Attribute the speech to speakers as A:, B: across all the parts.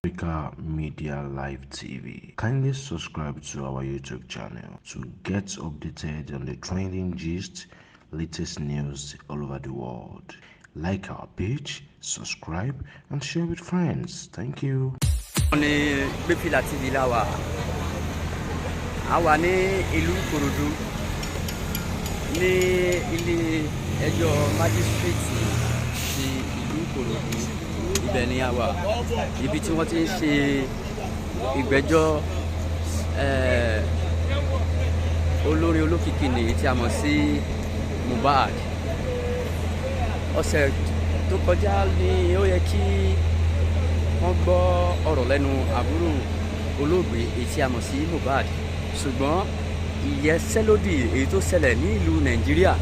A: Africa Media Live TV. Kindly subscribe to our YouTube channel to get updated on the trending gist, latest news all over the world. Like our page, subscribe, and share with friends. Thank you.
B: Ní Gbéfìlà TV la wà. A wà ní ìlú Ìkòròdú, ní ilé ẹjọ́ májísírèètì ti ìlú Ìkòròdú. Ibẹ̀ ni a wà, ibi tí wọ́n ti ń ṣe ìgbẹ́jọ́ olórin olókìkí nìyí tí a mọ̀ sí Mohbad. Ọ̀sẹ̀ tó kọjá ni ó yẹ kí wọ́n gbọ́ ọ̀rọ̀ lẹ́nu àbúrò olóògbé èyí tí a mọ̀ sí Mohbad, ṣùgbọ́n ìyẹsẹ́lódì èyí tó ṣẹlẹ̀ ní ìlú Nàìjíríà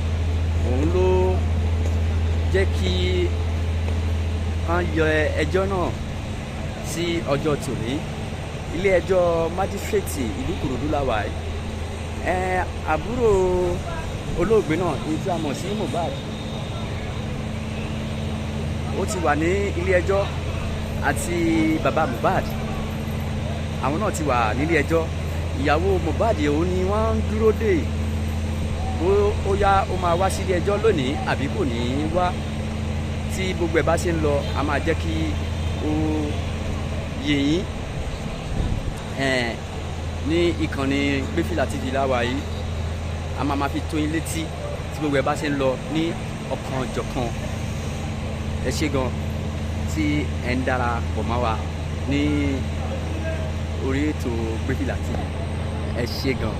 B: òun ló jẹ́ kí wọ́n yọ ẹjọ́ náà sí ọjọ́ tòní. Ilé ẹjọ́ májísírèètì ìlú Ìkòròdú la wà yìí. Àbúrò olóògbé náà èyí tí a mọ̀ sí Mohbad ó ti wà ní ilé ẹjọ́, àti bàbá Mohbad àwọn náà ti wà nílé ẹjọ́. Ìyàwó Mohbad òun ni wọ́n ń dúró dè, ó yá ó máa wá sílé ẹjọ́ lónìí àbí kò ní í wá. Tí gbogbo ẹ̀ bá ṣe ń lọ, a máa jẹ́ kí ó yé yín. Ní ìkànnì Gbéfìlà TV láwa yìí, a máa fi tó yín létí tí gbogbo ẹ̀ bá ṣe ń lọ ní ọ̀kanòjọ̀kan. Ẹ ṣé gan tí ẹ ń darapọ̀ mọ́ wa ní orí ètò Gbéfìlà TV. Ẹ ṣé gan.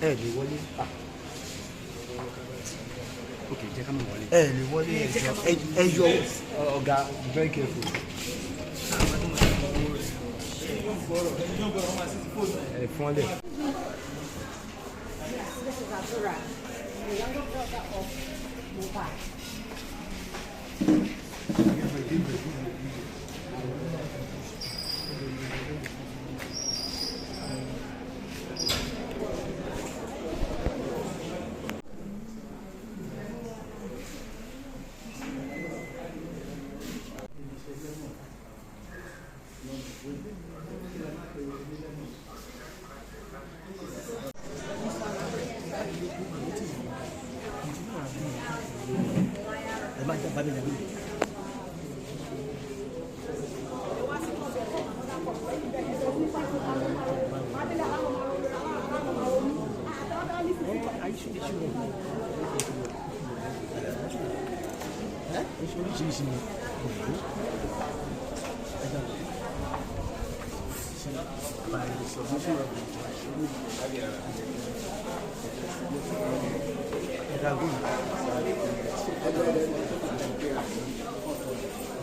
C: Ẹ lè wọlé.
B: Ok, jẹ́ ká máa wọlé.
C: Ẹ lè wọlé, ẹ yọ ọ̀gá, very careful. Ẹ fún ọ lẹ.
D: Yes, this is Adura, the younger brother of Mohbad.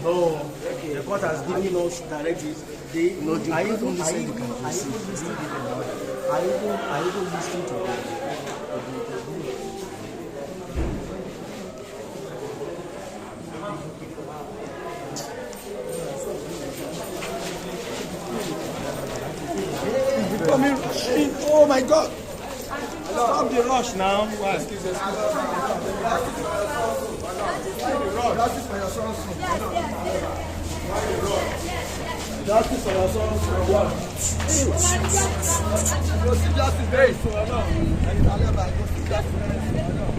C: No, the court has given us directives. They, no, the I even I even I even listen to the.
E: Oh my God! Stop the rush now. Why? Excuse, excuse.
C: Justice for your son soon. Yes. Justice for your son soon. Go see justice very soon. Go see justice very soon.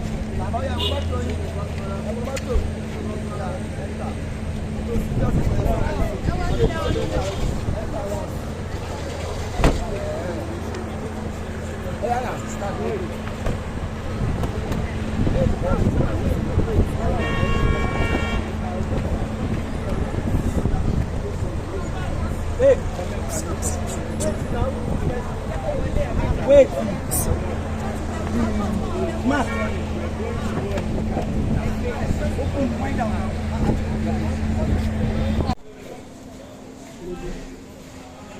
C: Wait. Mark.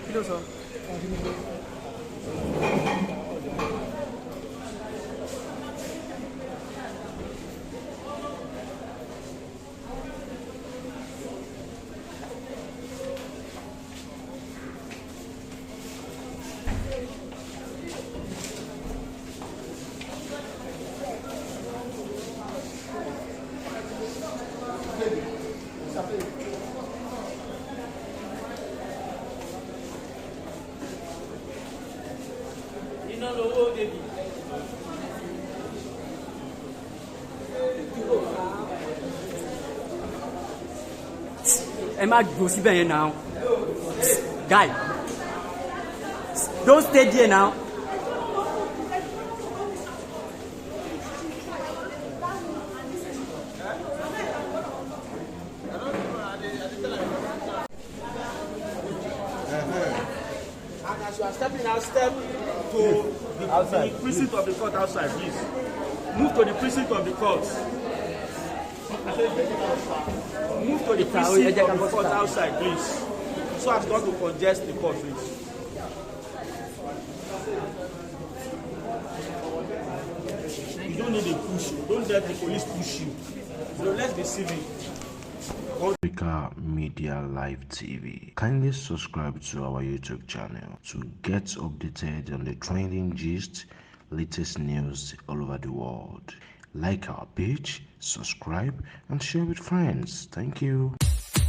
B: Kí ló sọ? Iná lowó débi. Ẹ má dúró síbẹ̀ yẹn now. Guy, don't stay there now.
C: And as you are stepping out, step to the precinct of the court outside, please. Move to the precinct of the court. Move to the precinct of the court outside, please. So as not to congest the court, please. You don't need a push. Don't let the police push you. So let's be civil.
A: Africa Media Live TV. Kindly subscribe to our YouTube channel to get updated on the trending gist, latest news all over the world. Like our page, subscribe, and share with friends. Thank you.